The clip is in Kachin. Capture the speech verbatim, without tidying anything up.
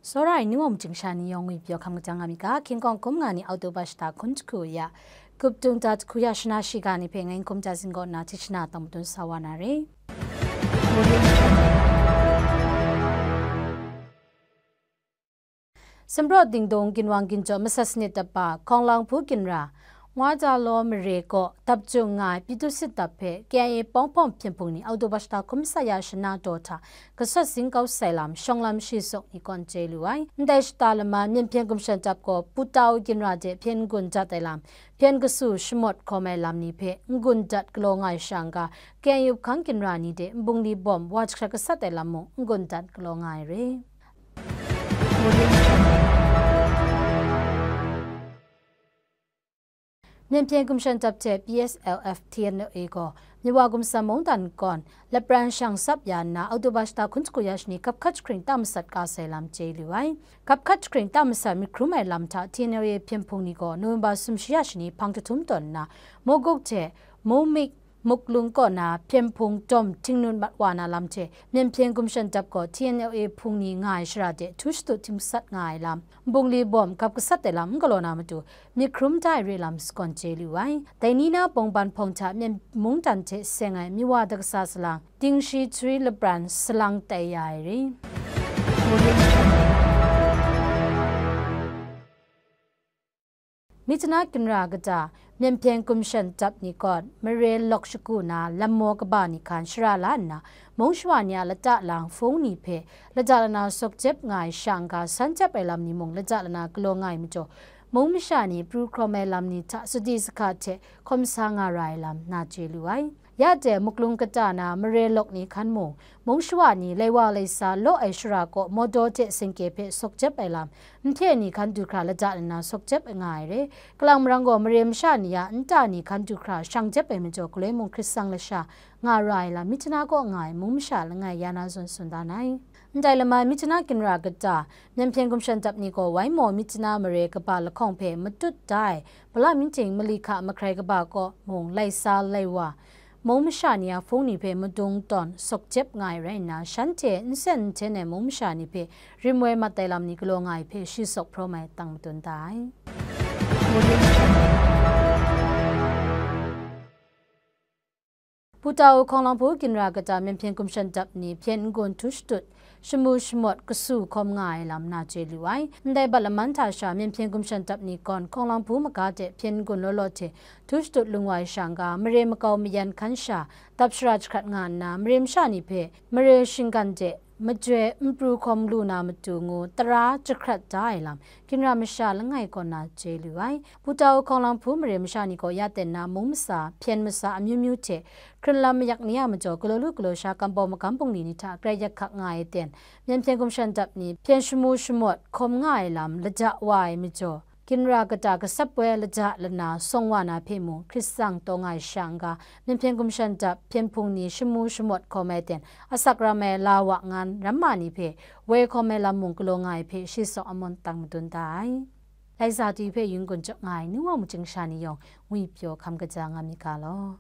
Tsawra ai ni wa machyingsha ni yawng ngwi pyaw hkam kajang nga mi ga, hkying kawng hkum nga ni October shata hkun jahku ya, gup tung dat hku ya shana shiga ni hpe ngai n hkum ja zing kaw nna, tishana tang madun sa wa na re. Sumrawt dingdung ginwang ginjaw masat sanit dapa, hkawng lang hpu ginra, Ngwa Ja Law mare kaw dap jung nga ai Pyithu Sit Dap hpe K I A Pawng Hpawng Hpyen Hpung ni October shata hkun masat ya shana daw hta gasat zing kau sai lam shawng lam shi sawk ni kawn chye lu ai. Ndai shata lama Myen Hpyen Gumshan Dap gaw Pu Tau ginra de hpyen n-gun dat ai lam, hpyen kasu shamawt hkawm ai lam ni hpe n-gun dat galaw nga ai sha n-ga, K I A up hkang ginra ni de nbungli bawm wa jahkrat gasat ai lam mung n-gun dat galaw nga ai re. Myen Hpyen Gumshan Dap hte P S L F T N L A gaw Miwa Gumsam mungdan kawn lapran shang tsap ya nna, October shata hkun jahku ya shani hkap hkat jahkring ta masat ka sai lam chye lu ai. Hkap hkat jahkring ta masat myit hkrum ai lam hta T N L A hpyen hpung ni gaw November sumshi ya shani hpang jahtum tawn nna, Mukguk hte Mumik Muklung kaw na hpyen hpung dawm htingnun mat wa na lam hte, Myen Hpyen Gumshan Dap gaw T N L A hpung ni nga ai shara de htu shadut hting gasat nga ai lam, nbungli bawm gap gasat ai lam n galaw na matu, myit hkrum da ai re lam sakawn chye lu ai. Dai ni na bawng ban hpawng hta Myen mungdan hte seng ai Miwa dakasa salang, Dingshi Jahri lapran salang tai ya ai re. Myitkyina ginra kata Myen Hpyen Gumshan Dap ni kawn, mare lawk shagu na lam maw kaba ni hkan shara la nna, mung shawa ni a lata lang hpung ni hpe lata lana sawk jep nga ai sha n-ga, san jep ai lam ni mung lata lana galaw nga ai majaw, mung masha ni pru hkrawm ai lam ni hta sadi sahka hte hkawm sa nga ra ai lam na chye lu ai. Ya de, Muklung kata na mare lawk ni hkan mung, mung shawa ni laiwa laisa law ai shara kaw mawdaw hte singkye hpe sawk jep ai lam, nhte ni hkan du hkra lata lana sawk jep nga ai re. Kalang marang gaw mare masha ni a nta ni hkan du hkra shang jep ai majaw, galoi mung hkrit tsang lasha nga ra ai lam, Myitkyina kaw nga ai mung masha langai ya na zawn tsun dan ai. Ndai lama Myitkyina ginra kata, Myen Hpyen Gumshan Dap ni gaw wai maw Myitkyina mare kaba lahkawng hpe matut da ai, Bala Myinting mali hka mahkrai kaba kaw mung laisa laiwa, mung masha ni a hpung ni hpe madung tawn sawk jep nga ai rai nna, shanhte nsen nhten ai mung masha ni hpe rim woi mat ai lam ni galaw nga ai hpe shi sawk hprawm ai tang madun da ai. Pu Tau hkawng lang hpu ginra kata Myen Hpyen Gumshan Dap ni hpyen n-gun htu shadut, shamu shamawt kasu hkawm nga ai lam na chye lu ai. Ndai bat laman hta sha Myen Hpyen Gumshan Dap ni kawn hkawng lang hpu maga de hpyen n-gun law law hte htu shadut lung wa ai sha n-ga, mare makau mayan hkan sha dap shara jahkrat nga nna, mare masha ni hpe mare shinggan de majoi n pru hkawm lu na matu ngu tara jahkrat da ai lam, ginra masha langai kaw na chye lu ai. Pu Tau hkawng lang hpu mare masha ni gaw ya ten na mung masa, hpyen masa amyu myu hte hkrin lam mayak ni a majaw, galaw lu galaw sha, gam bawng magam bungli ni hta grai yak hkak nga ai ten, Myen Hpyen Gumshan Dap ni hpyen shamu shamawt hkawm nga ai lam lada wa ai majaw, ginra kata gasap woi lada lana sawng wa na hpe mung hkrit tsang taw nga ai sha n-ga, Myen Hpyen Gumshan Dap hpyen hpung ni shamu shamawt hkawm ai ten, asak ram ai la wa ngan ramma ni hpe woi hkawm ai lam mung galaw nga ai hpe shi sawk amawn tang madun da ai. Lai sa tu hpe yun gun jaw nga ai nu wa machyingsha ni yawng ngwi pyaw hkam kaja nga mi ga law.